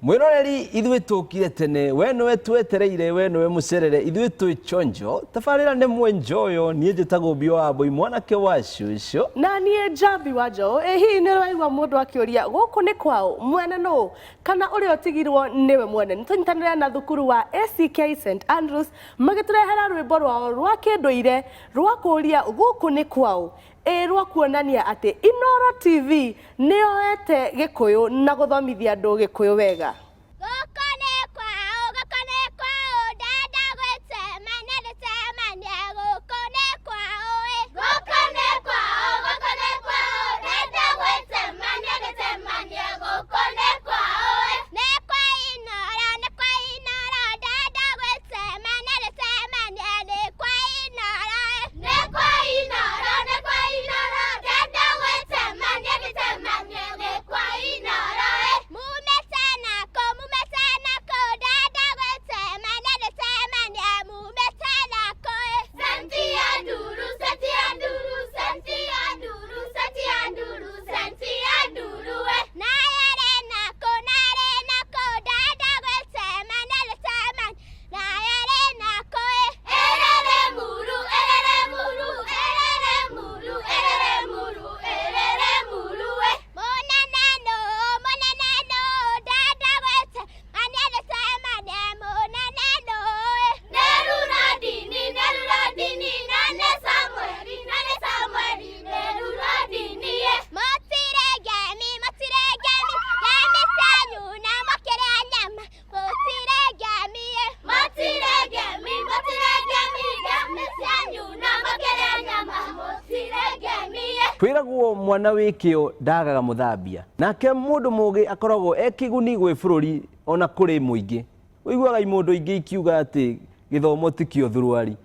Mwiroreri, ithuĩ tũkire tene, we nĩwe twetereire, we nĩwe mũcerere, ithuĩ twĩ chonjo. Tabarĩra nĩ mwenjoyo. Niĩ njĩtagwo Mbio wa Mbũi, mwanake wa cũcũ. Na niĩ Njambi wa Njoũ. Ĩ hihi nĩ ũraigua mũndũ akĩũria gũkũ nĩ kwaũ, mwene nũ, kana ũrĩa ũtigirwo nĩwe mwene? Nĩ tũnyitanĩre na thukuru wa ACK St Andrews magĩtũrehera rwĩmbo rwao rwa kĩndũire rwa kũũria gũkũ nĩ kwaũ, ĩ rwa kuonania atĩ Inooro TV nĩyoete Gĩkũyũ na gũthomithia andũ Gĩkũyũ wega. Gũkũ nĩ kwaũ, gũkũ nĩ kwaũ, ndenda gwĩcemania ndĩcemanie, gũkũ nĩ kwaũ ĩ. Gũkũ nĩ kwaũ, gũkũ nĩ kwaũ, ndenda gwĩcemania ndĩcemanie, gũkũ nĩ kwaũ ĩ. Nĩ kwa Inooro, nĩ kwa Inooro, ndenda gwĩcemania ndĩcemanie, nĩ kwa Inooro ĩ. Nĩ kwa Inooro, nĩ kwa Inooro, ndenda gwĩcemania ndĩcemanie, nĩ kwa Inooro ĩ. Mumĩte nakũ, mumĩte nakũ, ndenda gwĩcemania ndĩcemanie, mumĩte nakũ ĩ. Senti ya nduru, senti ya nduru, senti ya nduru, senti ya nduru, senti ya nduru ĩ. Nayarĩ nakũ, narĩ nakũ, ndenda gwĩcemania ndĩcemanie, nayarĩ nakũ ĩ. Erere muru, erere muru, erere muru, erere muru, erere muru ĩ. Mũnene nũ, mũnene nũ, ndenda gwĩcemania ndĩcemanie, mũnene nũ ĩ. Nerura dini, nerura dini, nane Samueli, nane Samueli, nerura dini ĩ. Mũtirĩ ngemi, mũtirĩ ngemi, ngemi cianyu na mũkĩrĩa nyama, mũtirĩ ngemi ĩ. Mũtirĩ ngemi, mũtirĩ ngemi, ngemi cianyu na mũkĩrĩa nyama, mũtirĩ ngemi ĩ. Kwĩragwo mwana wĩ kĩo ndagaga mũthambia, nake mũndũ mũgĩ akoragwo e kĩguni gwĩ bũrũri ona kũrĩ mũingĩ. Ũiguaga imũndũ ingĩ ikiuga atĩ gĩthomo ti kĩo thuruari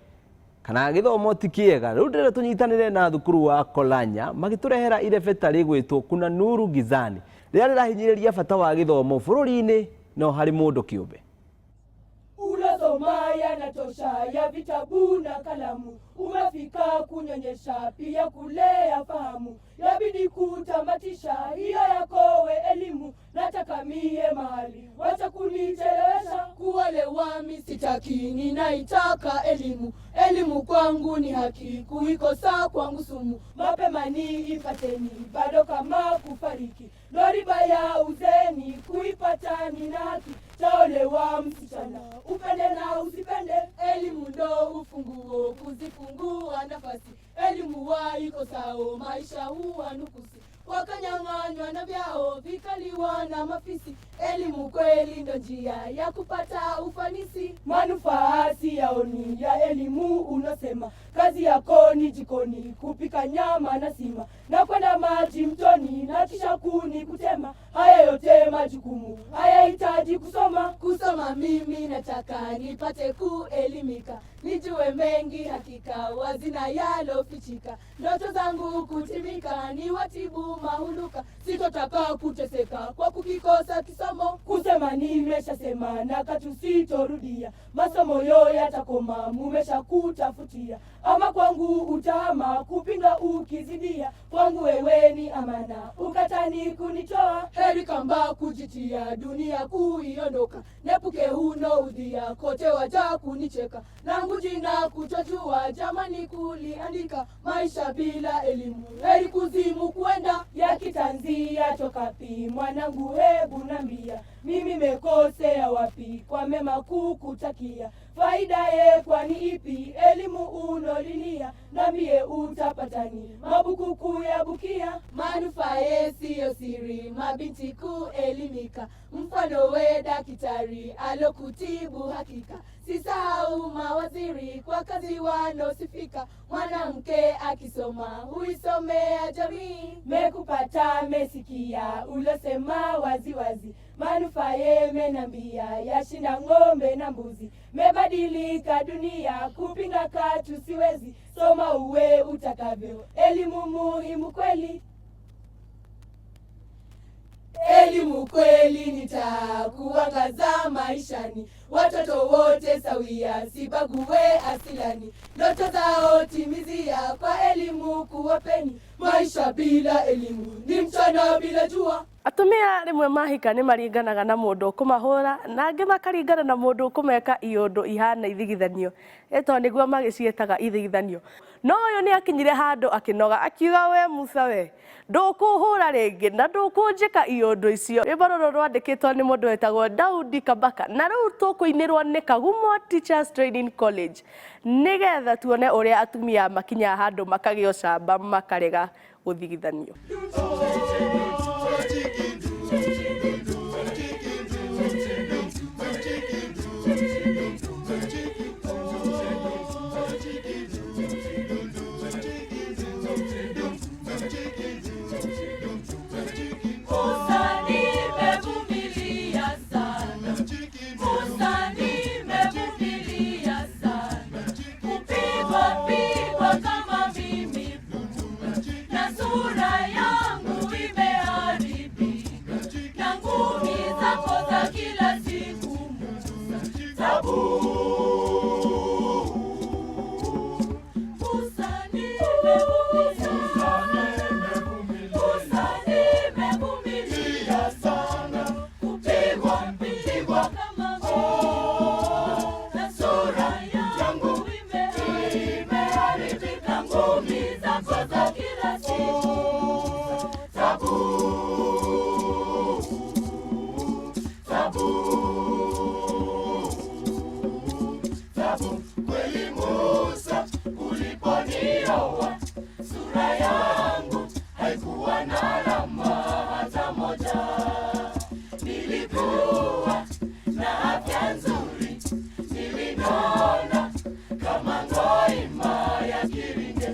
kana gĩthomo ti kĩega. Rĩu ndĩrenda tũnyitanĩre na thukuru wa Kolanya magĩtũrehera irebeta rĩgwĩtwo Kuna Nuru Gizani, rĩrĩa rĩrahinyĩrĩria bata wa gĩthomo bũrũri-inĩ no harĩ mũndũ kĩũmbe. Ulosoma yanatosha ya vitabu na kalamu, umefika kunyonyesha pia kulea fahamu, yabidi kutamatisha hiyo yako we elimu, nataka mie mahali, wacha kunichelewesha. Kuolewa mi sitaki, ninaitaka elimu, elimu kwangu ni haki, kuikosa kwangu sumu, mapema niipateni, bado kama kufariki, ndo riba ya uzeni, kuipata nina haki. Taolewa msichana, upende na usipende, elimu ndo ufunguo kuzifungua nafasi, elimu waikosao maisha huwa nukusi, wakanyang'anywa na vyao vikaliwa na mafisi. Elimu kweli ndo njia ya kupata ufanisi, manufaa si yaoni ya elimu unosema, kazi yako ni jikoni kupika nyama na sima, na kwenda maji mtoni na kisha kuni kutema. Haya yote majukumu hayahitaji kusoma. Kusoma mimi nataka nipate kuelimika, nijue mengi hakika, wazina yalofichika, ndoto zangu kutimika, ni watibu mahuluka, sitotaka kuteseka kwa kukikosa kisomo. Kusema nimeshasema na katu sitorudia, masomo yo yatakoma, mumesha kutafutia, ama kwangu utahama, kupinga ukizidia, kwangu wewe ni amana, ukatani kunitoa, heri kamba kujitia, dunia kuiondoka, nepuke huno udhia, kote waja kunicheka, langu jina kutojua, jamani kuliandika, maisha bila elimu, heri kuzimu kwenda, ya kitanzia tokapi, mwanangu hebu nambia, mimi mekosea wapi, kwa mema kukutakia, faida ye kwani ipi, elimu unolilia, nambie utapatani, mabukuku ya bukia, manufaa ye siyo siri, mabinti kuelimika, mfano we daktari alokutibu hakika, sisahau mawaziri kwa kazi wanosifika, mwanamke akisoma huisomea jamii. Mekupata mesikia ulosema waziwazi, manufaa ye menambia yashinda ng'ombe na mbuzi, mebadilika dunia kupinga katu siwezi, soma uwe utakavyo, elimu muhimu kweli. Elimu kweli nitakuangaza maishani, watoto wote sawia, sibague asilani, ndoto zao timizia, kwa elimu kuwapeni. Maisha bila elimu ni mchana bila jua. Atumia rĩmwe mahika nĩ maringanaga na mũndũ ũkũmahũra na angĩ makaringana na mũndũ ũkũmeka iũndũ ihana ithigithanio ĩto nĩguo magĩciĩtaga ithigithanio. No ũyũ nĩ akinyire handũ akĩnoga akiuga, we Musa, we ndũkũhũra rĩngĩ na ndũkũnjĩka iũndũ icio. Rwĩmbo rũrũ rwandĩkĩtwo nĩ mũndũ wetagwo Daudi Kabaka na rĩu tũkũinĩrwo nĩ Kagumo Teachers Training College nĩgetha tuone ũrĩa atumia makinyaga handũ makagĩa ũcamba makarega gũthigithanio. Musa nimevumilia sana, Musa nimevumilia sana, kupigwa pigwa kama mimi punda, na sura yangu imeharibika, na ngumi zako za kila siku Musa, tabu. Musa nimevumilia sana, Musa nimevumilia sana, kupigwa pigwa kama mimi, na sura yangu imeharibika, ngumi zako za kila siku tabu, tabu, tabu. Kweli Musa, uliponioa sura yangu haikuwa na alama hata moja. Nilikuwa na afya nzuri, nilinona kama ngoima ya kiringe.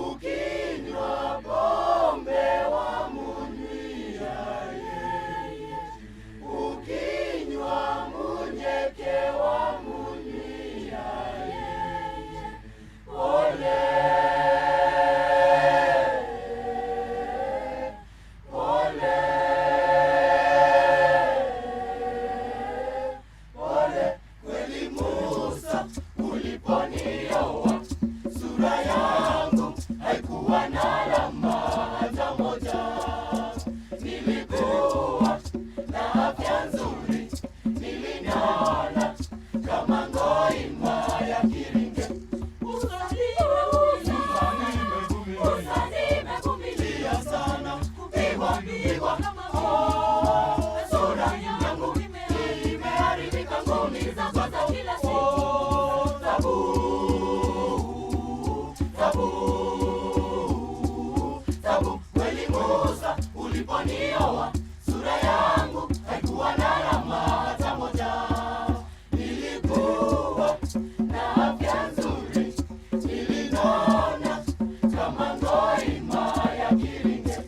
Ukinywa pombe wamunywia yeye, ukinywa munyeke wamunywia yeye. Pole, pole, Kweli Musa, uliponioa sura yangu haikuwa na alama hata moja. Nilikuwa na afya nzuri, nilinona kama ngoima ya kiringe. Musa nimevumilia sana, kupigwa pigwa kama mimi, sura yangu imeharibika, ngumi zako za kila siku. Tabu, tabu, tabu. Kweli Musa, uliponioa sura yangu haikuwa na alama hata moja. Nilikuwa na afya nzuri, nilinona kama ngoima ya kiringe.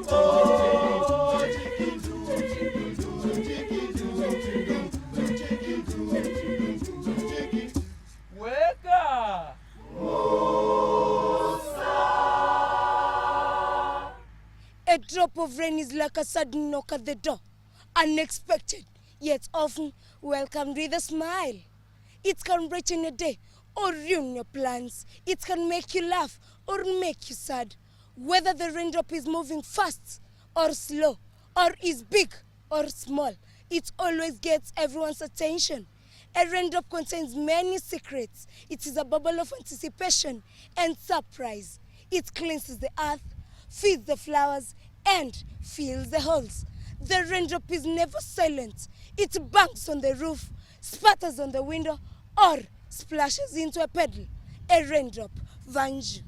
Oh, drop of rain is like a sudden knock at the door, unexpected, yet often welcomed with a smile. It can brighten your day or ruin your plans. It can make you laugh or make you sad. Whether the raindrop is moving fast or slow, or is big or small, it always gets everyone's attention. A raindrop contains many secrets. It is a bubble of anticipation and surprise. It cleanses the earth, feeds the flowers, and fills the holes. The raindrop is never silent. It bangs on the roof, spatters on the window, or splashes into a puddle. A raindrop, Vanju.